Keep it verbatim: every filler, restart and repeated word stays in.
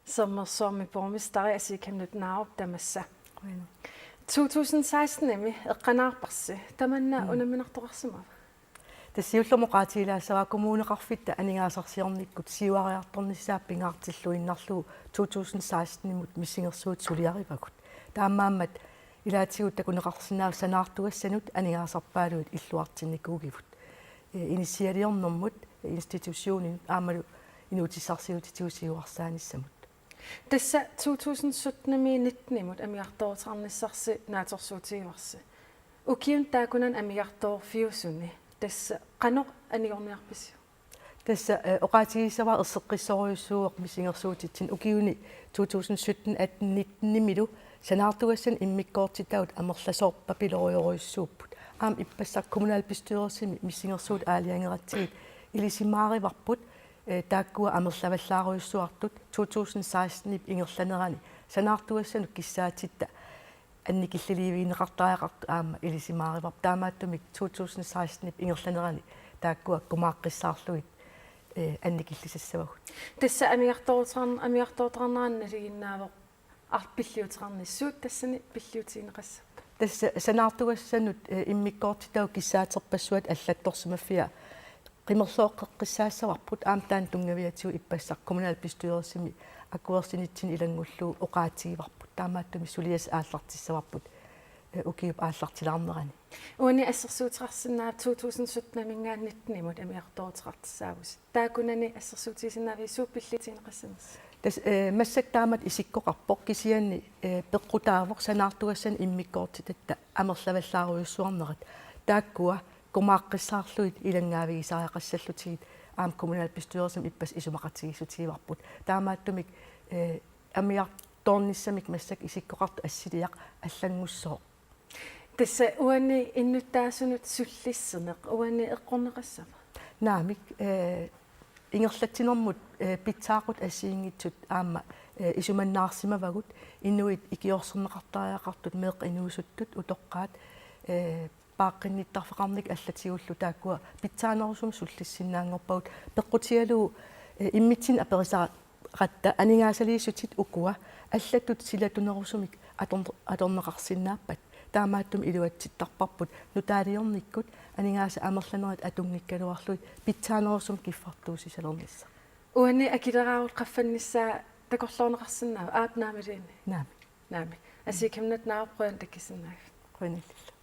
Sermersuarmi borgmesteri Asii Chemnitz Narup tamassa. Qujanaq. To tusind seksten-imi eqqaannaarparsi, tamanna Mm. unamminartoqarsimava? Tassa siullermik oqaatigilaassavara kommuneqarfitta aningaasarsiornikkut siuariartornissaa pingaartilluinnarlugu to tusind seksten-imut missingersuutit suliarivagut. Taamaammat ilaatigut takuneqarsinnaavoq sanaartugassanut aningaasarpaalluit illuartinnikuugivut. Eh, inissialiornermut, institutioninut aammalu inuutissarsiutitigut siuarsaanissamut. Tassa to tusind sytten-imi nitten-imut amigartooruteqarnissarsi naatsorsuutigivarsi. Ukiuni taakkunani amigartoorfiusuni tassa qanoq anigorniarpisiuk? Tassa, eh, oqaatigissavara erseqqissorujussuuvoq missingersuutitsinni ukiuni to tusind sytten, atten, nitten-imilu sanaartugassanut immikkoortitavut amerlasoorpapilorujorujussuupput. Aamma ippassaq kommunalbestyrelsimi missingersuutit aalajangeratsigit ilisimaarivarput, eh, taakkua amerlavallaarujussuartut to tusind seksten-ip ingerlanerani sanaartugassanut kissaatitta annikilliliivigineqartariaqartut aamma ilisimaarivarput. Taamaattumik to tusind seksten-ip ingerlanerani taakkua kumaaqqissaarlugit, eh, annikillisassavagut. Tassa amigartooruteqarn-, amigartooruteqarnerani nalinginnaavoq ar-, pilliuteqarnissaq, suut tassani pilliutigineqassappat? Tassa sanaartugassanut, eh, immikkoortitavut kissaaterpassuat allattorsimaffia qimerlooqqeqqissaassavarput, aamma taanna tunngaviatigut ippassaq kommunalbestyrelsimi akuersinitsinni ilanngullugu oqaatigivarput. Taamaattumik suliassaq aallartissavarput, eh, ukiup aallartilaarnerani. Uani assersuuteqarsinnaavat to tusind sytten-iminngaanniit nitten-imut amigartooruteqartussaavusi. Taakkunani assersuutigisinnaaviuk suut pilliutigineqassanersut? Tassa, eh, massakkut taamatut isikkoqarpoq, kisianni, eh, peqqutaavoq sanaartugassanut immikkoortitatta amerlavallaarujussuarnerat. Taakkua kumaaqqissaarlugit ilanngaavigisariaqassallutigit aamma kommunalbestyrelsimi ippassaq isumaqatigiissutigivarput. Taamaattumik, eh, amigartoornissamik massakkut isikkoqartoq assiliaq allanngussooq. Tassa uani innuttaasunut sullissineq uani eqqorneqassava? Naamik, eh, ingerlatsinermut, eh, pitsaaqutaq assigiinngitsut aamma, eh, isumannaarsimavagut, inuit ikiorserneqartariaqartut, meeqqat inuusuttut, utoqqaat, eh, paaqqinnittarfeqarnikkut allatigullu taakkua pitsaanerusumik sullissinnaanngorpagut. Peqqutigalugu, eh, immitsinnut aperisaratta aningaasaliissutit ukua allatut silatunerusumik atorn-, atorneqarsinnaappat. Taamaattumik iluatsittarparput nutaaliornikkut aningaasat amerlanerit atunngikkaluarlugit pitsaanerusumik kiffartuussisalernissaq. Uani akileraarutta qaffannissaa takorloorneqarsinnaava, aap, naamik? Naamik. Naamik. Asii Chemnitz Narup, qujanaq takusinnaagavit. Qujanarlu.